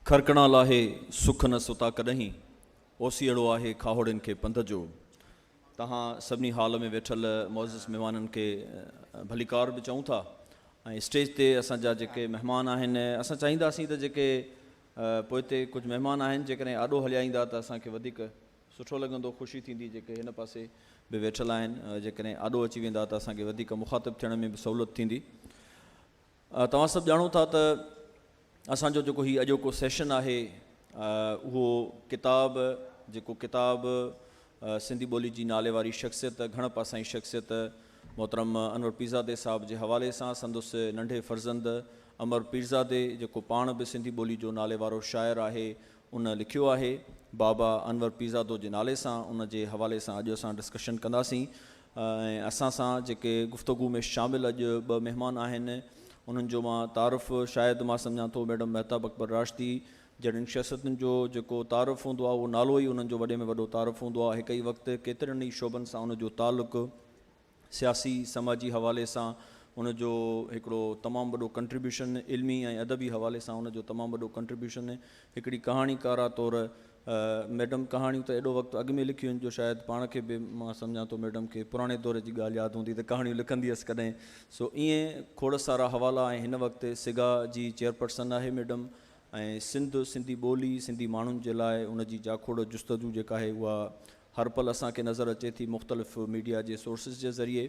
کرڪڻا لاهي سک نه ستا ڪڏهين، اوسيئڙو آهي کاهوڙين کي پنڌ جو. توهان سڀني هال ۾ ويٺل معزز مهمانن کي ڀليڪار به چئون ٿا ۽ اسٽيج تي اسان جا جيڪي مهمان آهن اسان چاهينداسين ته جيڪي پوئتي ڪجهه مهمان آهن جيڪڏهن آڏو هليا ايندا ته اسان کي وڌيڪ سٺو لڳندو خوشي ٿيندي جيڪي هن پاسي به ويٺل آهن جيڪڏهن آڏو اچي ويندا ته اسان کي وڌيڪ مخاطب ٿيڻ ۾ به سهولت ٿيندي. توهان سڀ ڄاڻو ٿا ته اسان جو جيڪو هي اڄوڪو سيشن آهي اهو ڪتاب جيڪو ڪتاب سنڌي ٻولي جي نالي واري شخصيت گهڻ پاسائين شخصيت محترم انور پيرزادي صاحب جي حوالي سان سندس ننڍي فرزند امر پيرزادي جيڪو پاڻ به سنڌي ٻولي جو نالي وارو شاعر آهي ان لکيو آهي بابا انور پيرزادو جي نالي سان ان جي حوالي سان اڄ اسان ڊسڪشن ڪنداسين ۽ اسان سان جيڪي گفتگو ۾ شامل اڄ ٻه مهمان آهن انهن جو مان تعارف شايد مان سمجهان ٿو ميڊم مهتاب اڪبر راشدي جهڙين شخصيتن جو جيڪو تعارف هوندو آهي اهو نالو ئي انهن جو وڏي ۾ وڏو تعارف هوندو آهي هڪ ئي وقت ڪيترن ئي شعبن سان ان جو تعلق سياسي سماجي حوالي سان ان جو هڪڙو تمام وڏو ڪنٽريبيوشن علمي ۽ ادبي حوالي سان ان جو تمام وڏو ڪنٽريبيوشن هڪڙي ڪهاڻيڪارا طور ميڊم ڪهاڻيون ته ايڏو وقت اڳ ۾ لکيون آهن جو شايد پاڻ کي به مان سمجهان ٿو ميڊم کي پراڻي دور جي ڳالهه ياد هوندي ته ڪهاڻيون لکندي هيس ڪڏهن سو ائين کوڙ سارا حوالا ۽ هن وقت سگا جي چيئرپرسن آهي ميڊم ۽ سنڌ سنڌي ٻولي سنڌي ماڻهن جي لاء ان جي جاکوڙ جستجو جيڪا آهي اها هر پل اسان کي نظر اچي ٿي مختلف ميڊيا جي سورسز جي ذريعي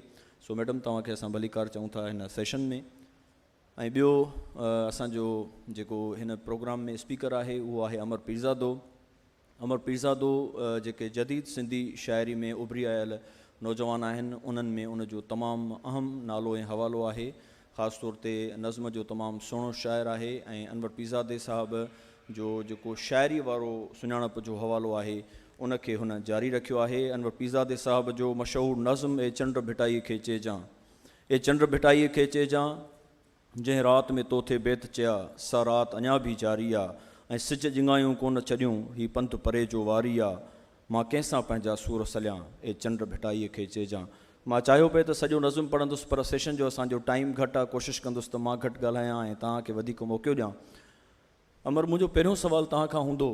سو ميڊم توهان کي اسان ڀليڪار چئون ٿا هن سيشن ۾. ۽ ٻيو اسان جو جيڪو هن پروگرام ۾ اسپيڪر آهي اهو آهي امر پيرزادو. امر پيرزادو جيڪي جديد سنڌي شاعري ۾ اڀري آيل نوجوان آهن انهن ۾ ان جو تمام اهم نالو ۽ حوالو آهي. خاص طور تي نظم جو تمام سهڻو شاعر آهي ۽ انور پيرزادي صاحب جو جيڪو شاعري وارو سڃاڻپ جو حوالو آهي ان کي هن جاري رکيو آهي. انور پيرزادي صاحب جو مشهور نظم اي چنڊ ڀٽائي کي چئجان اي چنڊ ڀٽائيء کي چئجان، جنهن رات ۾ تو ٿي بيت چيا، سا رات اڃا ڀي جاري آ، ۽ سج ڄڱايون ڪونه ڇڏيون، هي پنڌ پري جو واري آ، مان ڪنهن سان پنهنجا سور سليان، اي چنڊ ڀٽائيء کي چئجان. مان چاهيو پئي ته سڄو نظم پڙهندس پر سيشن جو اسان جو ٽائيم گهٽ آ، ڪوشش ڪندس ته مان گهٽ ڳالهايان ۽ توهان کي وڌيڪ موقعو ڏيان. امر منهنجو پهريون سوال توهان کان هوندو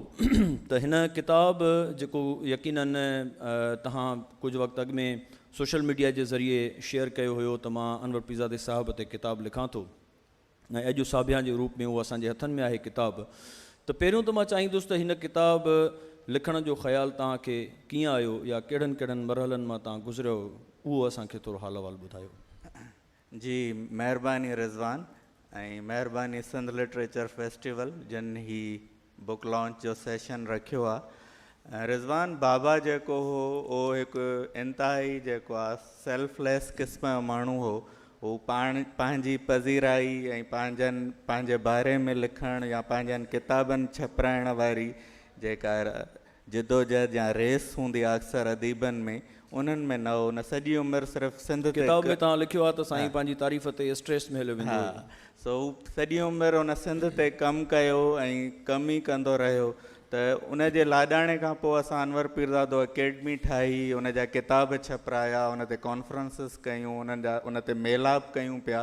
ته هن ڪتاب جيڪو يقينن توهان ڪجهه وقت اڳ ۾ سوشل ميڊيا جي ذريعي شيئر ڪيو هيو ته مان انور پيرزادي صاحب تي ڪتاب لکان ٿو ۽ اڄ ساڀيان جي روپ ۾ اهو اسان جي هٿن ۾ آهي ڪتاب ته پهريون ته مان چاهيندس ته هن ڪتاب لکڻ جو خيال توهان کي ڪيئن آيو يا ڪهڙن ڪهڙن مرحلن مان توهان گذريو اهو اسان کي ٿورو حال احوال ٻڌايو. جي مهرباني رضوان ۽ مهرباني سنڌ لٽريچر فيسٽيول جن هي بڪ لانچ جو سيشن رکيو آ رضوان بابا جيڪو هو اهو هڪ انتهائي جيڪو آ سيلف ليس قسم جو ماڻهو هو هو پاڻ پنهنجي پذيرائي ۽ پنهنجن پنهنجي باري ۾ لکڻ يا پنهنجن ڪتابن ڇپرائڻ واري جيڪا جدوجهد يا ريس هوندي آ اڪثر اديبن ۾ انهن ۾ نه هو نه سڄي عمر صرف سنڌ تي ڪتاب ۾ توهان لکيو آ ته سائين پنهنجي تعريف تي اسٽريس ۾ هليو ويندو هو. ها سو هو سڄي عمر ان سنڌ تي ڪم ڪيو ۽ ڪم ئي ڪندو رهيو ته ان جي لاڏاڻي کان پوء اسان انور پيرزادو اڪيڊمي ٺاهي ان جا ڪتاب ڇپرايا ان تي ڪانفرنسز ڪيون انهن جا ان تي ميلاپ ڪيون پيا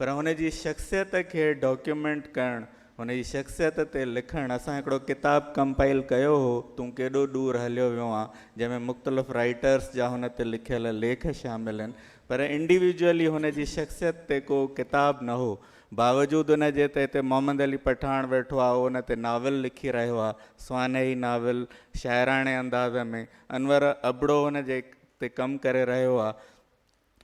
پر هن جي شخصيت کي ڊاڪيومينٽ ڪرڻ هن جي شخصيت تي لکڻ اسان هڪڙو ڪتاب ڪمپائل ڪيو هو تون ڪيڏو ڏور هليو ويو آن جنهن ۾ مختلف رائيٽرس جا هن تي لکيل ليک شامل آهن پر انڊيويجوئلي هن جي شخصيت تي ڪو ڪتاب نه هو باوجود ان جي ته هتي محمد علي پٺاڻ ويٺو آهي اهو ان تي ناول لکي رهيو آهي سوانحي ناول شاعراڻي انداز ۾ انور ابڙو ان جي تي ڪم ڪري رهيو آهي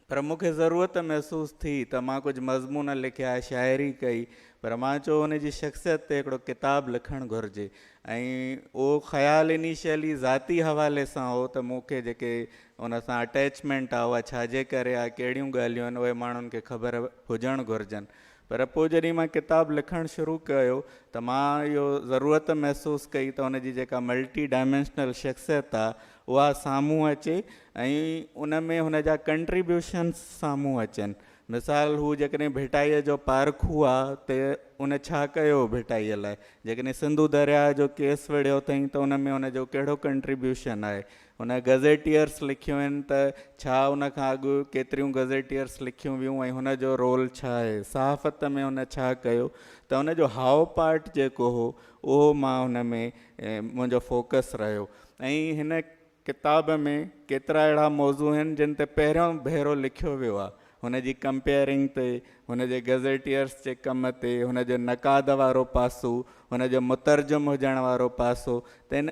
پر مون کي ضرورت محسوس ٿي ته مان ڪجهه مضمون لکيا، شاعري ڪئي، پر مان چيو هن جي شخصيت تي هڪڙو ڪتاب لکڻ گهرجي ۽ اهو خيال انيشلي ذاتي حوالي سان هو ته مون کي جيڪي ان سان اٽيچمينٽ آهي اها ڇا جي ڪري آهي، ڪهڙيون ڳالهيون آهن اهي ماڻهن کي خبر هجڻ گهرجن. پر پوء جڏهن مان ڪتاب لکڻ شروع ڪيو ته مان اهو ضرورت محسوس ڪئي ته هن جي جيڪا ملٽي ڊائمينشنل شخصيت آهي اها سامهون اچي ۽ ان ۾ هن جا ڪنٽريبيوشنس سامهون اچن. مثال هو جيڪڏهن ڀٽائيء جو پارکو آ ته ان ڇا ڪيو ڀٽائيء لاء؟ جيڪڏهن سنڌو درياهه جو ڪيس وڙهيو اٿئين ته ان ۾ ان جو ڪهڙو ڪنٽريبيوشن آهي؟ هن گزيٽيئرس لکيون آهن ته ڇا ان کان اڳ ڪيتريون گزيٽيئرس لکيون ويون ۽ هن جو رول ڇا آهي؟ صحافت ۾ هن ڇا ڪيو؟ ته ان جو هاء پارٽ جيڪو هو اهو مان ان ۾ منهنجو فوڪس رهيو ۽ هن ڪتاب ۾ ڪيترا اهڙا موضوع آهن جن تي پهريون ڀيرو لکيو ويو آهي. هن جي ڪمپيئرنگ تي، هن جي گزيٽيئرس جي ڪم تي، هن جو نقاد وارو پاسو، هن جو مترجم هجڻ وارو پاسو ته ان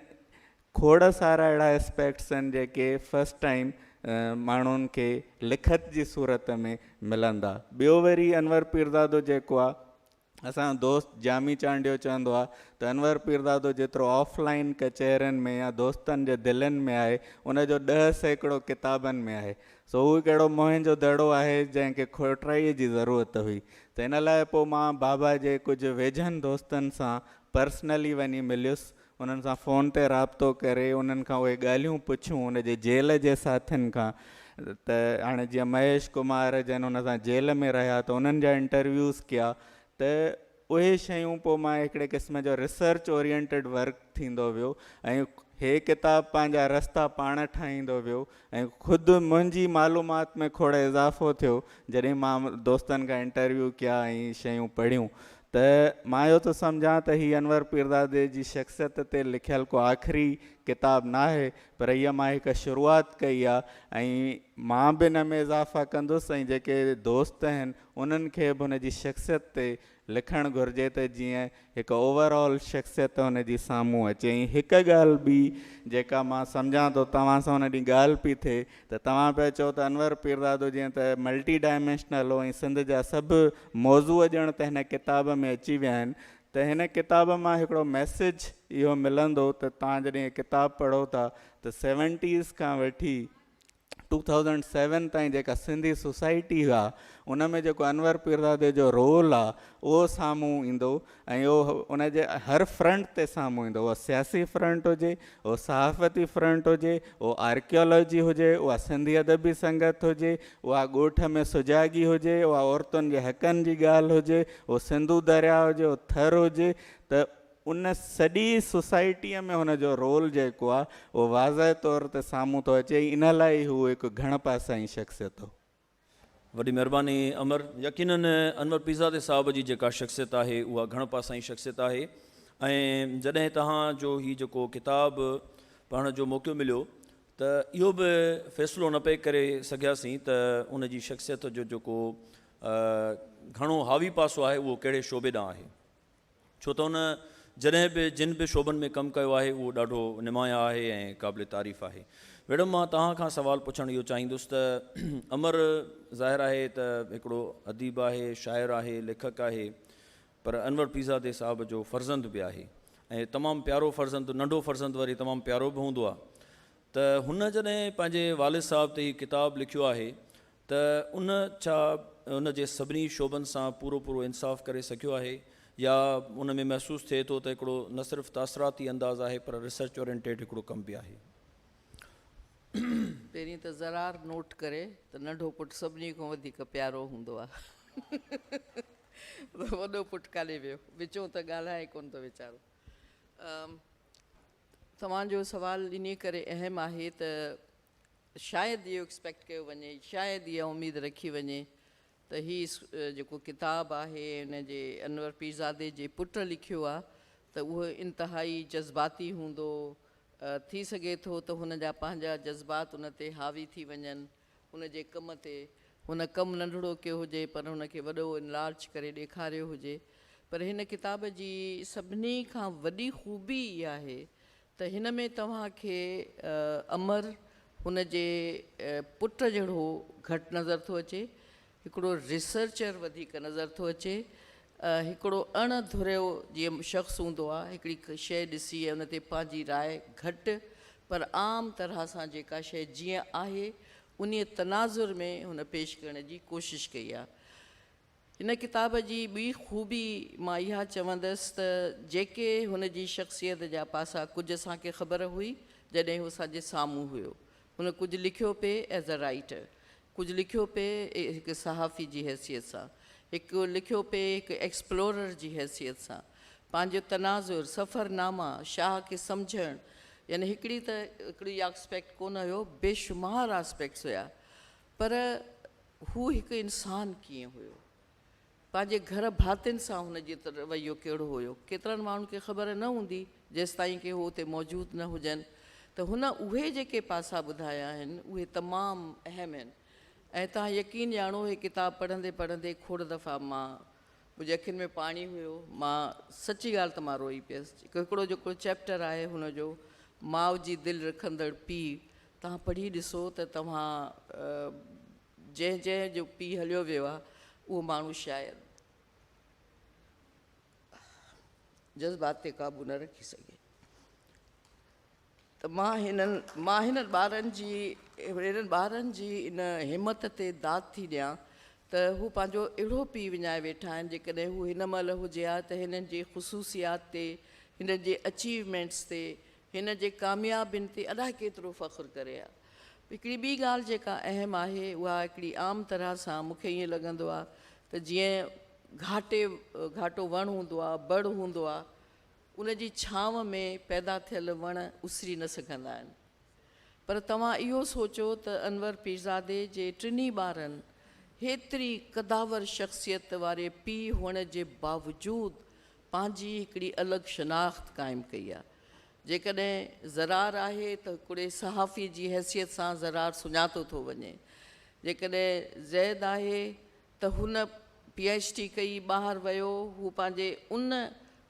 کوڙ سارا اهڙا اسپيڪٽس آهن جيڪي فرسٽ ٽائيم ماڻهن کي لکت جي صورت ۾ ملندا. ٻيو وري انور پيرزادو جيڪو آهي اسان جو دوست جامي چانڊيو چوندو آ ته انور پيرزادو جيترو آف لائين ڪچهرين ۾ يا دوستن جي دلين ۾ آهي ان جو 10% ڪتابن ۾ آهي. سو هو هڪ اهڙو موهن جو دڙو آهي جنهن کي کوٽرائي جي ضرورت هئي ته ان لاء پوء مان بابا جي ڪجهه ويجهن دوستن سان پرسنلي وڃي مليس انهن سان فون تي رابطو ڪري انهن کان اهي ڳالهيون پڇيون ان جي جيل جي ساٿين کان ته هاڻي جيئن مهيش ڪمار جن ان سان جيل ۾ رهيا ته انهن جا انٽرويوز ڪيا ته اهي شيون پوء مان هڪڙي قسم جو ريسرچ اورينٽيڊ ورڪ ٿيندو ويو ۽ هي ڪتاب پنهنجا رستا پاڻ ٺاهيندو ويو ۽ خود منهنجي معلومات ۾ کوڙ اضافو ٿيو جڏهن مان دوستن کان انٽرويو ڪيا ۽ شيون پڙهيون ته مان اهو ٿو سمجهان ته هي انور پيرزادي جي شخصيت تي لکيل ڪو آخري ڪتاب ناهي پر هيء مان هڪ شروعات ڪئي آ ۽ مان به ان ۾ اضافا ڪندس ۽ جيڪي دوست آهن انهن کي به هن جي شخصيت تي لکڻ گهرجي ته جيئن هڪ اوور آل شخصيت هن جي سامهون اچي ۽ هڪ ڳالهه ٻي جيڪا مان سمجهان ٿو توهان سان ان ڏينهن ڳالهه پئي ٿئي ته توهان پيا چئو ته انور پيرزادو جيئن ته ملٽي ڊائمينشنل هو ۽ سنڌ جا سڀ موضوع ڄڻ ته هن ڪتاب ۾ اچي ويا آهن ته هن ڪتاب مان هڪڙو ميسيج اهو ملندو ته توهان جڏهن هي ڪتاب پڙهو ٿا ته سيونٽيز کان وٺي ٽو ٿائوزنڊ سيون تائين جيڪا سنڌي سوسائٽي آ ان ۾ جيڪو انور پيرزادي جو رول آ اهو سامهون ايندو ۽ اهو ان جي هر فرنٽ تي سامهون ايندو اهو سياسي فرنٽ هجي اهو صحافتي فرنٽ هجي اهو آرڪيالاجي هجي اها سنڌي ادبي سنگت هجي اها ڳوٺ ۾ سجاڳي هجي اها عورتن جي حقن جي ڳالهه هجي اهو سنڌو درياء هجي اهو ٿر هجي ته ان سڄي سوسائٽيء ۾ هن جو رول جيڪو آهي اهو واضح طور تي سامهون ٿو اچي ۽ ان لاء ئي هو هڪ گهڻ پاسائين شخصيت هو. وڏي مهرباني امر. يقينن انور پيرزادي صاحب جي جيڪا شخصيت آهي اها گهڻ پاسائين شخصيت آهي ۽ جڏهن توهان جو هي جيڪو ڪتاب پڙهڻ جو موقعو مليو ته اهو به فيصلو نه پئي ڪري سگهياسين ته ان جي شخصيت جو جيڪو گهڻو حاوي پاسو آهي اهو ڪهڙي شعبي ڏانهن آهي. ڇو ته هن جڏهن به جن به شعبن ۾ ڪم ڪيو آهي اهو ڏاڍو نمايان آهي ۽ قابل تعريف آهي. ميڊم مان توهان کان سوال پڇڻ اهو چاهيندس ته امر ظاهر آهي ته هڪڙو اديب آهي، شاعر آهي، ليکڪ آهي پر انور پيرزادي صاحب جو فرزند به آهي ۽ تمام پيارو فرزند، ننڍو فرزند وري تمام پيارو به هوندو آهي ته هن جڏهن پنهنجي والد صاحب تي هي ڪتاب لکيو آهي ته ان ڇا ان جي سڀني شعبن سان پورو پورو انصاف ڪري سگهيو آهي يا ان ۾ محسوس ٿئي ٿو ته هڪڙو نه صرف تاثراتي انداز آهي پر ريسرچ اورينٽيڊ هڪڙو ڪم به آهي. پهرين ته زرار نوٽ ڪري ته ننڍو پٽ سڀني کان وڌيڪ پيارو هوندو آهي. وڏو پٽ ڪاڏي ويو؟ وچون ته ڳالهائي ڪونه ٿو ويچارو. توهان جو سوال انهي ڪري اهم آهي ته شايد اهو ايڪسپيڪٽ ڪيو وڃي، شايد اها اميد رکي وڃي ته هي جيڪو ڪتاب آهي ان جي انور پيرزادي جي پٽ لکيو آهي ته اهو انتهائي جذباتي هوندو، ٿي سگهي ٿو ته هن جا پنهنجا جذبات ان تي حاوي ٿي وڃن، ان جي ڪم تي، هن ڪم ننڍڙو ڪيو هجي پر هن کي وڏو انلارج ڪري ڏيکاريو هجي پر هن ڪتاب جي سڀني کان وڏي خوبي اها آهي ته هن ۾ توهان کي امر هن جي پٽ جهڙو گهٽ نظر ٿو اچي، هڪڙو ريسرچر وڌيڪ نظر ٿو اچي، هڪڙو اڻ ڌريو جيئن شخص هوندو آهي، هڪڙي شيء ڏسي ۽ ان تي پنهنجي راء گهٽ پر عام طرح سان جيڪا شيء جيئن آهي انهيء تناظر ۾ هن پيش ڪرڻ جي ڪوشش ڪئي آهي. هن ڪتاب جي ٻي خوبي مان اها چوندس ته جيڪي هن جي شخصيت جا پاسا ڪجهه اسان کي خبر هئي جڏهن هو اسان جي سامهون هيو. هن ڪجهه لکيو پئي ايز اي رائيٽر. ڪجهه لکيو پئي هڪ صحافي جي حيثيت سان، هڪ لکيو پئي هڪ ايڪسپلورر جي حيثيت سان، پنهنجو تناظر، سفرناما، شاهه کي سمجهڻ، يعني هڪڙي ته هڪڙي آسپيڪٽ ڪونه هيو، بيشمار آسپيڪٽس هيا، پر هو هڪ انسان ڪيئن هيو، پنهنجي گهر ڀاتين سان هن جي رويو ڪهڙو هيو، ڪيترن ماڻهن کي خبر نه هوندي جيستائين ڪي هو اتي موجود نه هجن ته هن اهي جيڪي پاسا ٻڌايا آهن اهي تمام اهم آهن ۽ توهان يقين ڄاڻو هي ڪتاب پڙهندي پڙهندي کوڙ دفعا مان منهنجي اکين ۾ پاڻي هيو مان سچي ڳالهه ته مان روئي پيس هڪڙو جيڪو چيپٽر آهي هن جو ماء جي دل رکندڙ پيء توهان پڙهي ڏسو ته توهان جنهن جنهن جو پيء هليو ويو آهي اهو ماڻهو شايد جذبات تي قابو نه رکي سگهي ته مان هنن مان هنن ٻارن جي هنن ٻارن جي ان همت تي داد ٿي ڏيان ته هو پنهنجو اهڙو پيء وڃائي ويٺا آهن جيڪڏهن هو هن مهل هجي ها ته هنن جي خصوصيات تي هنن جي اچيومينٽس تي هن جي ڪاميابين تي الاء ڪيترو فخر ڪري ها. هڪڙي ٻي ڳالهه جيڪا اهم آهي اها هڪڙي عام طرح سان مون کي ائين لڳندو آهي ته جيئن گهاٽي گهاٽو وڻ هوندو آهي، بڙ هوندو آهي، ان جي ڇانو ۾ پيدا ٿيل وڻ اسري نه سگهندا آهن. پر توهان اهو سوچو ته انور پيرزادي جي ٽنهي ٻارن هيتري قداور شخصيت واري پيء هئڻ جي باوجود پنهنجي هڪڙي الڳ شناخت قائم ڪئي آهي. جيڪڏهن زرار آهي ته هڪڙي صحافي جي حيثيت سان زرار سڃاتو ٿو وڃي. جيڪڏهن زيد آهي ته هن پي ايڇ ڊي ڪئي، ٻاهر ويو، هو پنهنجي ان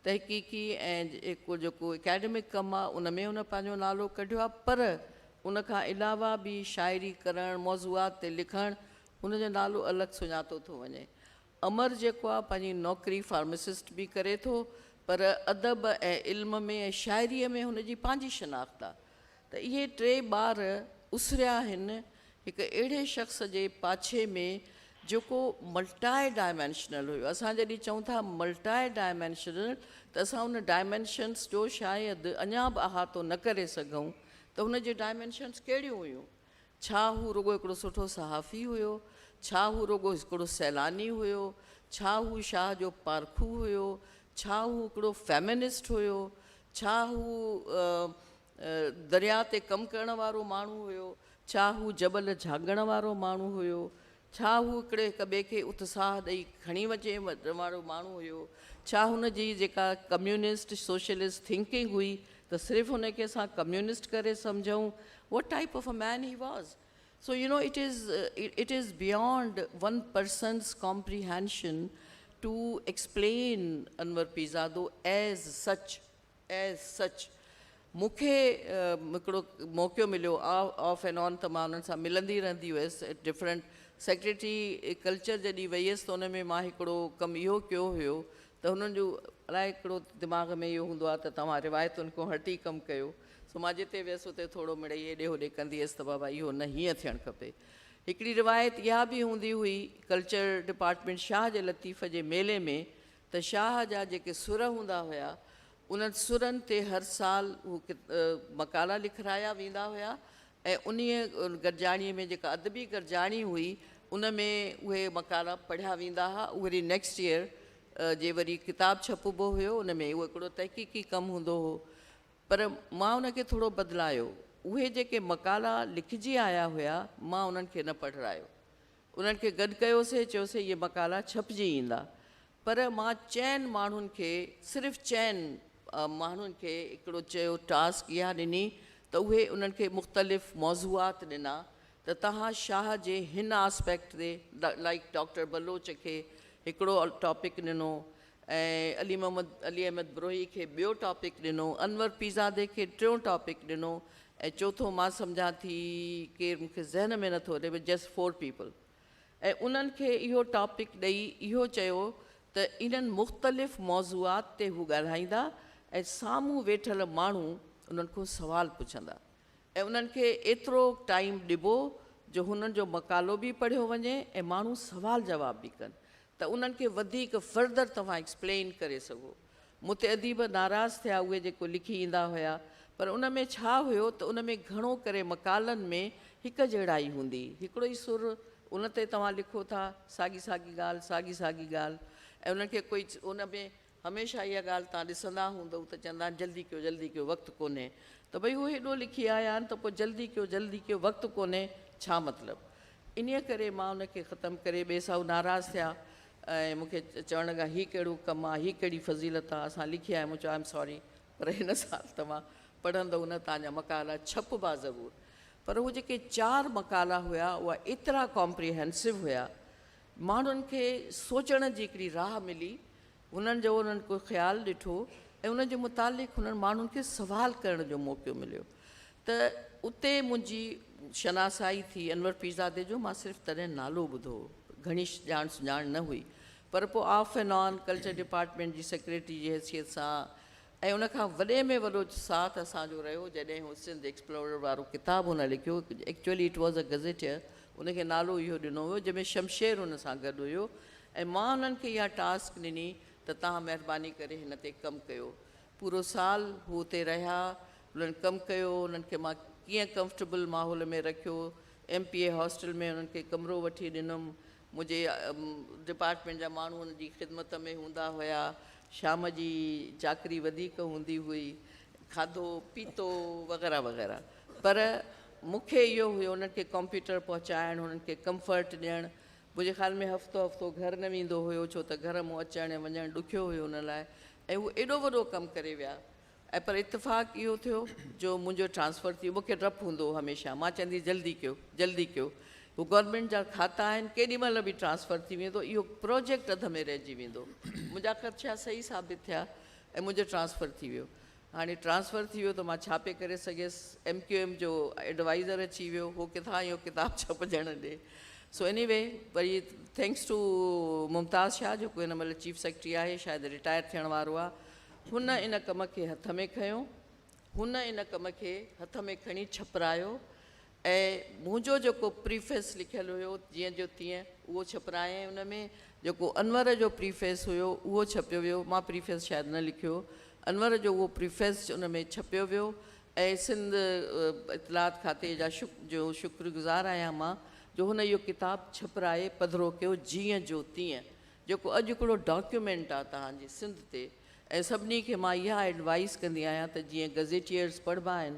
تحقيقي ۽ جيڪو جيڪو اڪيڊمڪ ڪم آهي ان ۾ هن پنهنجو نالو ڪڍيو آهي پر ان کان علاوه به شاعري ڪرڻ، موضوعات تي لکڻ هن جو نالو الڳ سڃاتو ٿو وڃي. امر جيڪو آ پنهنجي نوڪري فارماسسٽ به ڪري ٿو پر ادب ۽ علم ۾ ۽ شاعريء ۾ هن جي پنهنجي شناخت آ ته اهي ٽي ٻار اسريا آهن هڪ اهڙي شخص جي پاڇي ۾ جيڪو ملٽائي ڊائمينشنل هيو. اسان جڏهن چئون ٿا ملٽائي ڊائمينشنل ته اسان ان ڊائمينشنس جو شايد اڃا به احاطو نه ڪري سگهون ته هن جي ڊائمينشنس ڪهڙيون هيون. ڇا هو رڳو هڪڙو سٺو صحافي هيو؟ ڇا هو رڳو هڪڙو سيلاني هيو؟ ڇا هو شاهه جو پارکو هيو؟ ڇا هو هڪڙو فيمنسٽ هيو؟ ڇا هو درياء تي ڪم ڪرڻ وارو ماڻهو هيو؟ ڇا هو جبل جهاڳڻ وارو ماڻهو هيو؟ ڇا هو هڪڙي هڪ ٻئي کي اتساهه ڏئي کڻي وڃي وارو ماڻهو هيو؟ ڇا هن جي جيڪا ڪميونسٽ سوشلسٽ ٿنڪنگ هئي ته صرف هن کي اسان ڪميونسٽ ڪري سمجهون؟ What type of a man he was? So you know it is it is beyond one person's comprehension to explain Anwar Pirzado as such. As such مون کي هڪڙو موقعو مليو آف اينڊ آن ته مان انهن سان ملندي رهندي هيس ڊفرنٽ سيڪريٽري ڪلچر جڏهن وئي هيس ته ان ۾ مان هڪڙو ڪم اهو ڪيو هيو ته هنن جو الائي هڪڙو دماغ ۾ اهو هوندو آهي ته توهان روايتن کان هٽي ڪم ڪيو سو مان جتي ويس اتي ٿورو مڙئي هيڏي هوڏي ڪندي هيس ته بابا اهو نه هيئن ٿيڻ کپي هڪڙي روايت اها به هوندي هئي ڪلچر ڊپارٽمينٽ شاهه جي لطيف جي ميلي ۾ ته شاهه جا جيڪي سر هوندا هيا، انهن سرن تي هر سال هو مقالا لکرايا ويندا هيا ۽ انهيء گڏجاڻيء ۾ جيڪا ادبي گڏجاڻي هئي، ان ۾ اهي مقالا پڙهيا ويندا ها. وري نيڪسٽ ايئر جي وري ڪتاب ڇپبو هيو، ان ۾ اهو هڪڙو تحقيقي ڪم هوندو هو. پر مان ان کي ٿورو بدلايو. اهي جيڪي مقالا لکجي آيا هيا، مان انهن کي نه پڙهرايو. انهن کي گڏ ڪيوسي، چيوسي اهي مقالا ڇپجي ايندا. پر مان چئن ماڻهن کي، صرف چئن ماڻهن کي هڪڙو چيو ٽاسڪ اها ڏني ته اهي انهن کي مختلف موضوعات ڏنا ته توهان شاهه جي هن آسپيڪٽ تي لائيڪ ڊاڪٽر بلوچ کي هڪڙو ٽاپڪ ڏنو ۽ علي محمد علي احمد بروهي کي ٻيو ٽاپڪ ڏنو، انور پيرزادي کي ٽيون ٽاپڪ ڏنو ۽ چوٿون مان سمجهان ٿي ڪير مون کي ذهن ۾ نٿو اچي بٽ جسٽ فور پيپل ۽ انهن کي اهو ٽاپڪ ڏئي اهو چيو ته انهن مختلف موضوعات تي هو ڳالهائيندا ۽ سامهون ويٺل ماڻهو انهن کان سوال پڇندا ۽ انهن کي ايترو ٽائيم ڏبو جو هنن جو مقالو به پڙهيو وڃي ۽ ماڻهو سوال جواب به ڪن ته انهن کي وڌيڪ فرڌر توهان ايڪسپلين ڪري سگهو. مون تي اديب ناراض ٿيا اهي جيڪو لکي ايندا هيا پر ان ۾ ڇا هيو ته ان ۾ گهڻو ڪري مقالن ۾ هڪ جهڙائي هوندي هڪڙو ئي سر ان تي توهان لکو ٿا ساڳي ساڳي ڳالهه ساڳي ساڳي ڳالهه ۽ انهن کي ڪوئي ان ۾ هميشه اها ڳالهه توهان ڏسندا هوندؤ ته چوندا آهن جلدي ڪيو جلدي ڪيو وقت ڪونهي ته ڀئي هو هيڏو لکي آيا آهن ته پوء جلدي ڪيو جلدي ڪيو وقت ڪونهي ڇا مطلب؟ انهيء ڪري مان ان کي ختم ڪري ٻئي سائو ناراض ٿيا ۽ مون کي چوڻ لڳا هي ڪهڙو ڪم آهي هي ڪهڙي فضيلت آهي اسان لکي آيا مون چيو I am sorry پر هن سال توهان پڙهندؤ نه توهان جا مقالا ڇپبا ضرور پر هو جيڪي چار مقالا هيا اها ايترا ڪامپريهنسو هيا ماڻهن کي سوچڻ جي هڪڙي راهه ملي، هنن جو انهن ڪو خيال ڏٺو ۽ ان جي متعلق هنن ماڻهن کي سوال ڪرڻ جو موقعو مليو ته اتي منهنجي شناسائي ٿي انور پيرزادي جو مان صرف تڏهن نالو ٻڌو هو گهڻي ڄاڻ سڃاڻ نه هئي پر پوء off and on culture department جي سيڪريٽري جي حيثيت سان ۽ ان کان وڏي ۾ وڏو ساٿ اسان جو رهيو جڏهن هو سنڌ ايڪسپلورر وارو ڪتاب هن لکيو actually it was a gazetteer ان کي نالو اهو ڏنو ويو جنهن ۾ شمشير هن سان گڏ هيو ۽ مان انهن کي اها ٽاسڪ ڏني ته توهان مهرباني ڪري هن تي ڪم ڪيو پورو سال هو اتي رهيا انهن ڪم ڪيو انهن کي مان ڪيئن ڪمفرٽيبل ماحول ۾ رکيو ايم پي اي هاسٽل ۾ انهن کي ڪمرو وٺي ڏنم منهنجي ڊپارٽمينٽ جا ماڻهو ان جي خدمت ۾ هوندا هيا. شام جي چاڪري وڌيڪ هوندي هئي، کاڌو پيتو وغيره وغيره. پر مون کي اهو هيو انهن کي ڪمپيوٽر پهچائڻ، انهن کي ڪمفرٽ ڏيڻ. منهنجي خيال ۾ هفتو هفتو گهر نه ويندو هيو ڇو ته گهر مون اچڻ ۽ وڃڻ ڏکيو هيو ان لاء ۽ هو ايڏو وڏو ڪم ڪري ويا. ۽ پر اتفاق اهو ٿيو جو منهنجو ٽرانسفر ٿي ويو مون کي ڊپ هوندو هو هميشه مان چوندي هيس جلدي ڪيو جلدي ڪيو هو گورنمينٽ جا کاتا آهن ڪيڏي مهل به ٽرانسفر ٿي ويندو اهو پروجيڪٽ اڌ ۾ رهجي ويندو منهنجا خدشا صحيح ثابت ٿيا ۽ منهنجو ٽرانسفر ٿي ويو هاڻي ٽرانسفر ٿي ويو ته مان ڇا پئي ڪري سگهيس ايم ڪيو ايم جو ايڊوائزر اچي ويو هو ڪٿان اهو ڪتاب ڇپجڻ ڏي سو ايني وي وري thanks two ممتاز شاهه جيڪو هن مهل چيف سيڪريٽري آهي شايد رٽائر ٿيڻ وارو آهي هن ان ڪم کي هٿ ۾ کنيو. هن ان ڪم کي هٿ ۾ کڻي ڇپرايو ۽ منهنجو جيڪو پريفيس لکيل هيو جيئن جو تيئن اهو ڇپرايائين. ان ۾ جيڪو انور جو پريفيس هيو اهو ڇپيو ويو. مان پريفيس شايد نه لکيو هو. انور جو اهو پريفيس ان ۾ ڇپيو ويو ۽ سنڌ اطلاعات کاتي جا جو شڪر گذار آهيان مان جو هن اهو ڪتاب ڇپرائي پڌرو ڪيو جيئن جو تيئن جيڪو اڄ هڪڙو ڊاڪيومينٽ آ توهان جي سنڌ تي ۽ سڀني کي مان اها ايڊوائيس ڪندي آهيان ته جيئن گزيٽيئرز پڙهبا آهن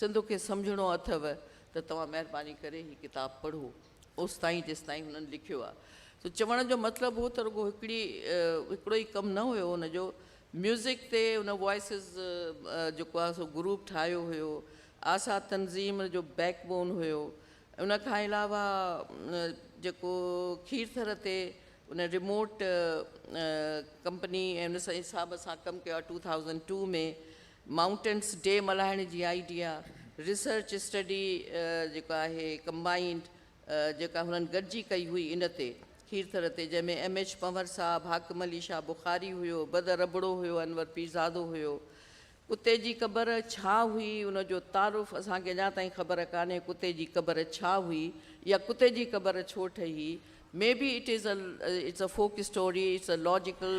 سنڌ کي سمجهڻو اٿئو ته توهان مهرباني ڪري هي ڪتاب پڙهو اوستائين جيستائين هنن لکيو آ سو چوڻ جو مطلب هو ته رڳو هڪڙي هڪڙو ئي ڪم نه هيو ان جو ميوزڪ تي ان وائسز جيڪو آ سو گروپ ٺاهيو هيو آسا تنظيم جو بيڪ بون هيو ان کان علاوه جيڪو کيرٿر تي ان ريموٽ ڪمپني ۽ ان حساب سان ڪم ڪيو آهي 2002 ۾ مائونٽنس ڊي ملهائڻ جي آئيڊيا ريسرچ اسٽڊي جيڪو آهي ڪمبائنڊ جيڪا هنن گڏجي ڪئي هئي ان تي کيرٿر تي جنهن ۾ ايم ايڇ پنهور صاحب حاڪم علي شاهه بخاري هيو بدر ابڙو هيو انور پيرزادو هيو ڪتي جي قبر ڇا هئي ان جو تعارف اسان کي اڃا تائين خبر ڪانهي ڪتي جي قبر ڇا هئي يا ڪتي جي قبر ڇو ٺهي may be it is it's a folk story it's a logical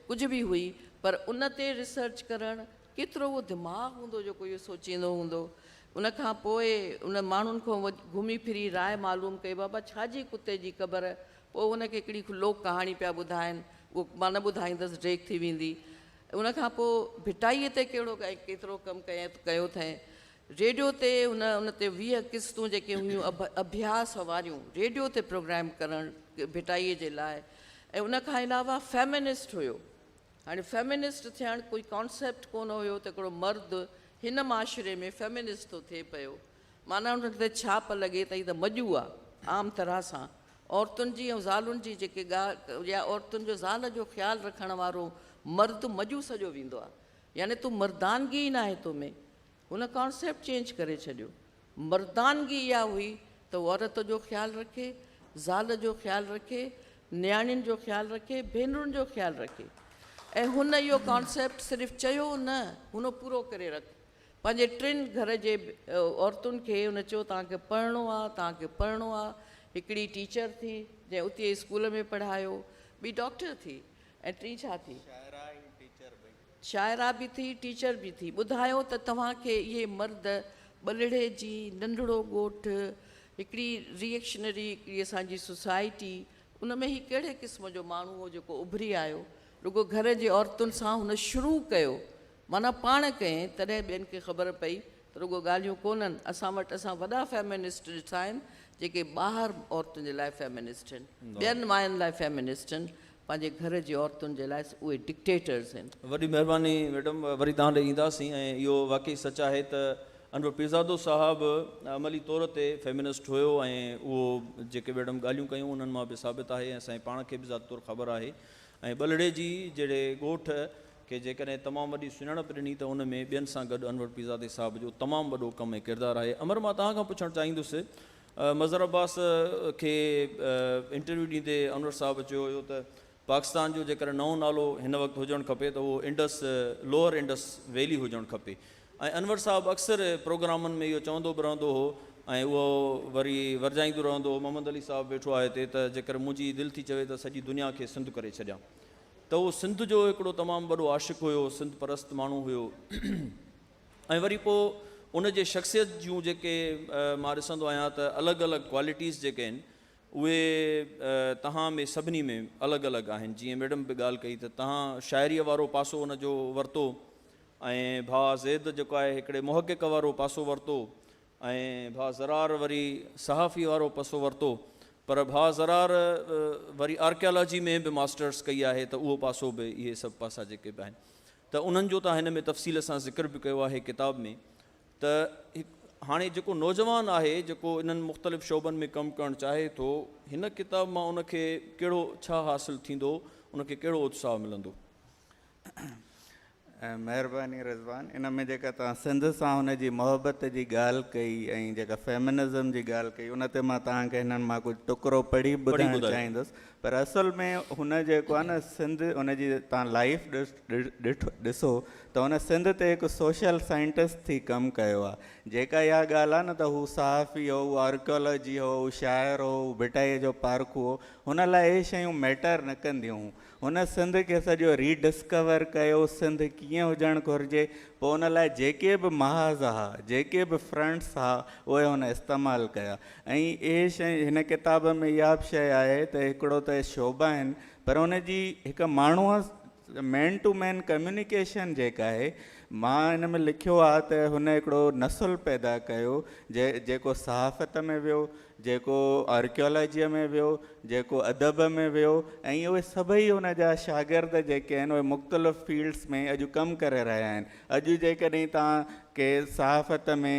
ڪجهه به هئي پر ان تي ريسرچ ڪرڻ ڪيترو اهو دماغ هوندو جيڪو اهو سوچيندو هوندو ان کان پوء ان ماڻهن کان گهمي ڦري راء معلوم ڪئي بابا ڇا جي ڪتي جي قبر پوء ان کي هڪڙي لوڪ ڪهاڻي پيا ٻڌائن اهو مان نه ٻڌائيندس ڊريگ ٿي ويندي ان کان پوء ڀٽائيء تي ڪهڙو ۽ ڪيترو ڪم ڪيو اٿائين. ريڊيو تي هن ان تي 20 قسطون جيڪي هيون اڀياس واريون ريڊيو تي پروگرام ڪرڻ ڀٽائيء جي لاء ۽ ان کان علاوه فيمنسٽ هيو. هاڻي فيمنسٽ ٿيڻ ڪوئي ڪانسيپٽ ڪونه هيو ته هڪڙو مرد هن معاشري ۾ فيمنسٽ ٿو ٿئي پيو. معنيٰ ان تي ڇاپ لڳي ته هي ته مڄو آ عام طرح سان عورتن جي ۽ زالن جي جيڪي ڳالهه يا عورتن جو زال جو خيال رکڻ وارو مرد مڄو سڏيو ويندو آ يعني تون مردانگي ئي ناهي تو ۾ هن ڪانسيپٽ چينج ڪري ڇڏيو مردانگي اها هئي ته هو عورت جو خيال رکي زال جو خيال رکي نياڻين جو خيال رکي ڀينرن جو خيال رکي ۽ هن اهو ڪانسيپٽ صرف چيو نه هن پورو ڪري رک پنهنجي ٽن گهر جي عورتن کي هن چيو توهان کي پڙهڻو آ، توهان کي پڙهڻو آ. هڪڙي ٽيچر ٿي، جنهن اتي ئي اسڪول ۾ پڙهايو، ٻي ڊاڪٽر ٿي ۽ ٽين ڇا ٿي؟ شاعره ۽ ٽيچر ٻئي. شاعره به ٿي، ٽيچر به ٿي. ٻڌايو ته توهان کي اهي مرد ٻلهڙي جي، ننڍڙو ڳوٺ، هڪڙي ريئڪشنري هڪڙي اسان جي سوسائٽي ان ۾ هي ڪهڙي قسم جو ماڻهو هو جيڪو اڀري آيو رڳو گهر جي عورتن سان هن شروع ڪيو معنيٰ پاڻ ڪئين تڏهن ٻين کي خبر پئي ته رڳو ڳالهيون ڪونهن اسان وٽ اسان وڏا فيمنسٽ ڏٺا آهن جيڪي ٻاهر عورتن جي لاء فيمنسٽ آهن ٻين ماين لاء فيمنسٽ آهن پنهنجي گهر جي عورتن جي لاء اهي ڊڪٽيٽرز آهن. وڏي مهرباني ميڊم وري توهان ڏي اينداسين ۽ اهو واقعي سچ آهي ته انور پيرزادو صاحب عملي طور تي فيمنسٽ هيو ۽ اهو جيڪي ميڊم ڳالهيون ڪيون انهن مان به ثابت آهي ۽ اسان جي پاڻ کي به ذاتي طور خبر آهي ۽ ٻلهڙيجي جهڙي ڳوٺ کي جيڪڏهن تمام وڏي سڃاڻپ ڏني ته ان ۾ ٻين سان گڏ انور پيرزادي صاحب جو تمام وڏو ڪم ۽ ڪردار آهي. امر مان توهان کان پڇڻ چاهيندس مظهر عباس کي انٽرويو ڏيندي انور صاحب چيو هيو ته پاڪستان جو جيڪڏهن نئون نالو هن وقت هجڻ کپي ته اهو انڊس لوئر انڊس ويلي هجڻ کپي ۽ انور صاحب اڪثر پروگرامن ۾ اهو چوندو به رهندو هو ۽ اهو وري ورجائيندو رهندو هو محمد علي صاحب ويٺو آهي هتي ته جيڪر منهنجي دل ٿي چوي ته سڄي دنيا کي سنڌ ڪري ڇڏيان ته اهو سنڌ جو هڪڙو تمام وڏو عاشق هيو سنڌ پرست ماڻهو هيو. ۽ وري پوء ان جي شخصيت جون جيڪي مان ڏسندو آهيان ته الڳ الڳ ڪوالٽيز جيڪي آهن اهي توهان ۾ سڀني ۾ الڳ الڳ آهن جيئن ميڊم به ڳالهه ڪئي ته توهان شاعريء وارو پاسو ان جو ورتو ۽ ڀاء زيد جيڪو آهي هڪڙي محقق وارو پاسو ورتو ۽ ڀاء زرار وري صحافي وارو پسو ورتو پر ڀاء زرار وري آرڪيالاجي ۾ به ماسٽرس ڪئي آهي ته اهو پاسو به اهي سڀ پاسا جيڪي به آهن ته انهن جو توهان هن ۾ تفصيل سان ذڪر به ڪيو آهي ڪتاب ۾ ته هاڻي جيڪو نوجوان آهي جيڪو انهن مختلف شعبن ۾ ڪم ڪرڻ چاهي ٿو هن ڪتاب مان ان کي ڪهڙو ڇا حاصل ٿيندو ان کي ڪهڙو اتساهه ملندو. مهرباني رضوان ان ۾ جيڪا توهان سنڌ سان هن جي محبت جي ڳالهه ڪئي ۽ جيڪا فيمنزم جي ڳالهه ڪئي ان تي مان توهان کي هنن مان ڪجهه ٽڪرو پڙهي ٻڌائڻ چاهيندس پر اصل ۾ هن جيڪو آهي نه سنڌ ان جي توهان لائيف ڏسو ته هن سنڌ تي هڪ سوشل سائنٽسٽ ٿي ڪم ڪيو آهي جيڪا اها ڳالهه آهي نه ته هو صحافي هو هو آرڪيالاجي هو هو شاعر هو هو ڀٽائيء جو پارکو هو هن لاء اهي شيون ميٽر نه ڪنديون هيون هن سنڌ کي سڄو ري ڊسڪور ڪيو، سنڌ ڪيئن هجڻ گهرجي، پوء ان لاء جيڪي به محاذ ها، جيڪي به فرنٽس ها، اهي هن استعمال ڪيا ۽ اهي شيء هن ڪتاب ۾ اها به شيء آهي ته هڪڙو ته شعبا آهن پر ان جي هڪ ماڻهوء مين ٽو مين ڪميونيڪيشن جيڪا آهي، مان ان ۾ لکيو آهي ته هن هڪڙو نسل پيدا ڪيو جيڪو صحافت ۾ ويو، جيڪو آرڪيالاجيء ۾ ويو، جيڪو ادب ۾ ويو ۽ اهي سڀئي ان جا شاگرد جيڪي آهن اهي مختلف فيلڊس ۾ اڄ ڪم ڪري رهيا آهن. اڄ جيڪڏهن توهان ڪي صحافت ۾